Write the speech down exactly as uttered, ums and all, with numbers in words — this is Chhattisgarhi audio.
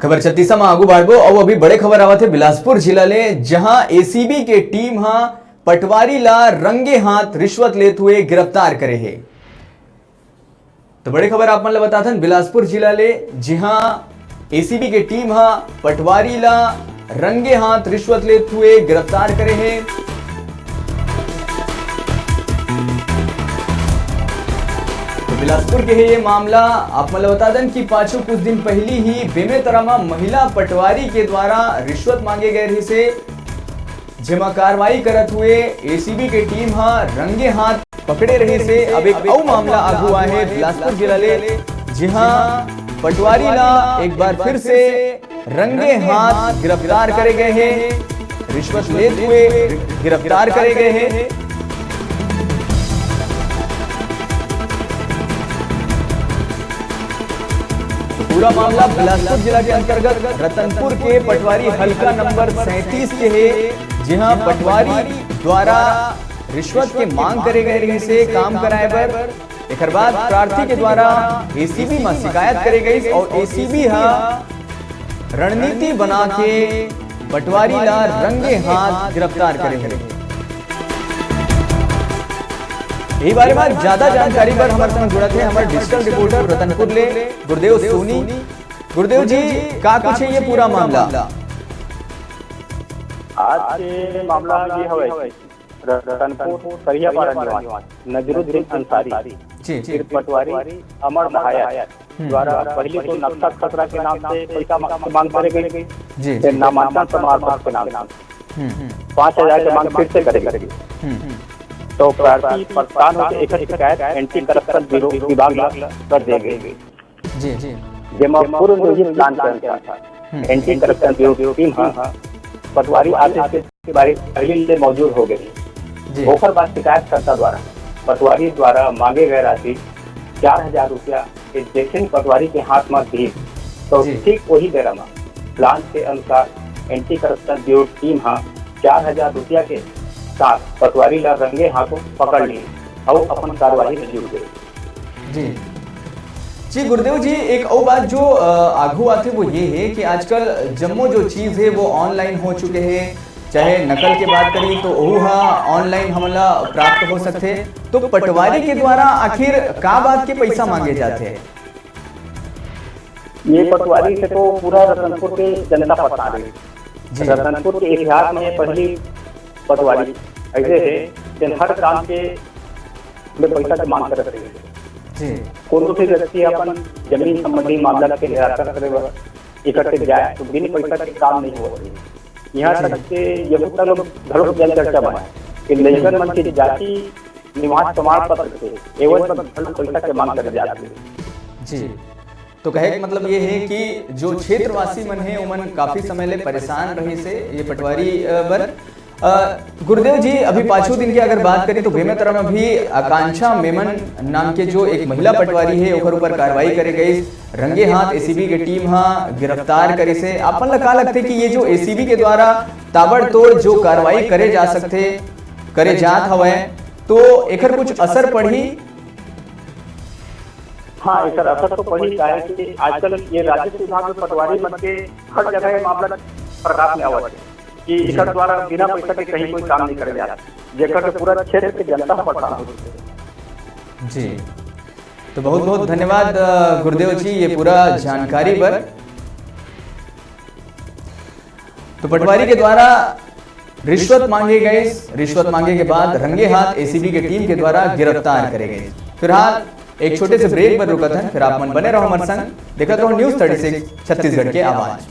खबर छत्तीसा म आगू बढ़बो। अउ अभी बड़े खबर आवत हे बिलासपुर जिला ले, जहां एसीबी के टीम ह पटवारी ला रंगे हाथ रिश्वत लेत हुए गिरफ्तार करे हे। तो बड़े खबर आप मन ल बताथन बिलासपुर जिला ले, जिहां एसीबी के टीम ह पटवारी ला रंगे हाथ रिश्वत लेत हुए गिरफ्तार करे हे। तो बिलासपुर के हे ये मामला। आप मन ल बता दन कि पाछू कुछ दिन पहली ही बेमेतरा म महिला पटवारी के द्वारा रिश्वत मांगे गए रहिसे, जेमा कार्रवाई करत हुए एसीबी के टीम ह रंगे हाथ पकड़े रहिसे। अब एक अउ मामला आगू आए हे बिलासपुर जिला ले, जिहां पटवारी ला एक बार फिर से रंगे हाथ गिरफ्तार करे गए हे, रिश्वत लेत हुए गिरफ्तार करे गए हे। पूरा मामला बिलासपुर जिला के अंतर्गत रतनपुर के पटवारी हल्का नंबर सैंतीस के हे, जिहां पटवारी द्वारा रिश्वत के मांग करे गए रहिसे काम कराए बर। एकर बाद प्रार्थी के द्वारा एसीबी म शिकायत करे गई अउ एसीबी ह रणनीति बना के पटवारी ला रंगे हाथ गिरफ्तार करे हे। यही बारे में ज्यादा जानकारी बर हमर संग जुड़त हे हमर डिजिटल रिपोर्टर रतनपुर ले गुरुदेव सोनी। गुरुदेव जी, का कुछ है ये पूरा मामला? आज के मामला ये हवे कि रतनपुर करियापारा निवासी नजरुद्दीन अंसारी जी। फिर पटवारी अमर महाया हम्म। द्वारा पहले तो नक्शा खसरा के नाम से पैसा मा-, मांग करे गई, जी, फिर जी। नामांकन समारोह के नाम से हम्म। पाँच हजार के मांग फिर से करे गई। हम्म। तो प्रार्थी परेशान होकर एक शिकायत एंटी करप्शन ब्यूरो विभाग ला कर दे गई। जी, जी। जेमा पूर्व नियोजित प्लान के अनुसार हम्म। एंटी करप्शन ब्यूरो टीम ह पटवारी आदेश के बारे पहले ले मौजूद हो गई। जी। ओकर बाद शिकायतकर्ता द्वारा पटवारी द्वारा मांगे गए राशि चार हजार रुपया के जैसे ही पटवारी के हाथ में दी, तो जी। ठीक वही बेरा में प्लान के अनुसार एंटी करप्शन ब्यूरो टीम ह चार हजार रुपया के साथ पटवारी ला रंगे हाथों पकड़ ली और अपन कार्यवाही में जुट गई। जी। जी गुरुदेव जी, एक और बात जो, अ, आगू आथे वो ये है कि आजकल जम्मो जो चीज है वो ऑनलाइन हो चुके हैं, चाहे नकल के बात करी तो ओहू हा ऑनलाइन हमला प्राप्त हो सकथे। तो पटवारी के द्वारा आखिर का बात के पैसा मांगे जाथे? ये पटवारी से तो पूरा रतनपुर के जनता परेशान है। जी। रतनपुर के इतिहास में पहली पटवारी ऐसे है, जिन हर काम के में पैसा के मांग करत रहे। जी। कोनो भी व्यक्ति अपन जमीन संबंधी मामला के निराकरण करे बर इकट्ठे जाए तो बिन पैसा के काम नहीं होत है। यहाँ तक के यहू तक घलो जन चर्चा बने कि लइकन मन के जाति निवास प्रमाण पत्र के एवज पर घलो पैसा के मांग करे जात है। जी। तो कहे के मतलब ये है कि जो क्षेत्रवासी मन है, ओमन काफी समय ले परेशान रहिसे ये पटवारी, अ, बर। अ, गुरुदेव जी, अभी पाछू दिन की अगर बात करी तो बेमेतरा में भी आकांक्षा मेमन नाम के जो एक महिला पटवारी है, ओकर ऊपर कार्रवाई करे गई। रंगे हाथ एसीबी के टीम हा गिरफ्तार करिसे। आपन ला का लगथे कि ये जो एसीबी के द्वारा ताबड़तोड़ जो कार्रवाई करे जा सकथे, करे जात हवय, तो एकर कुछ असर पड़ही? हाँ, एकर असर तो पड़ी, काहे कि आजकल ये राजस्व विभाग में पटवारी मन के हर जगह ये मामला प्रकाश में आवत है कि जी। एकर द्वारा बिना पैसा के कहीं कोई काम नहीं करे जात, जेकर से पूरा क्षेत्र के जनता परेशान हो चुके हैं। जी, तो बहुत बहुत धन्यवाद, अ, गुरुदेव जी, ये पूरा जानकारी बर। तो पटवारी के द्वारा रिश्वत मांगे गए, रिश्वत मांगे के बाद रंगे हाथ एसीबी के टीम के द्वारा गिरफ्तार करे गए। फिलहाल एक छोटे से ब्रेक पर रुकत हैं, फिर आप मन बने रहो हमर संग, देखत रहो न्यूज़ थर्टी सिक्स छत्तीसगढ़ के आवाज।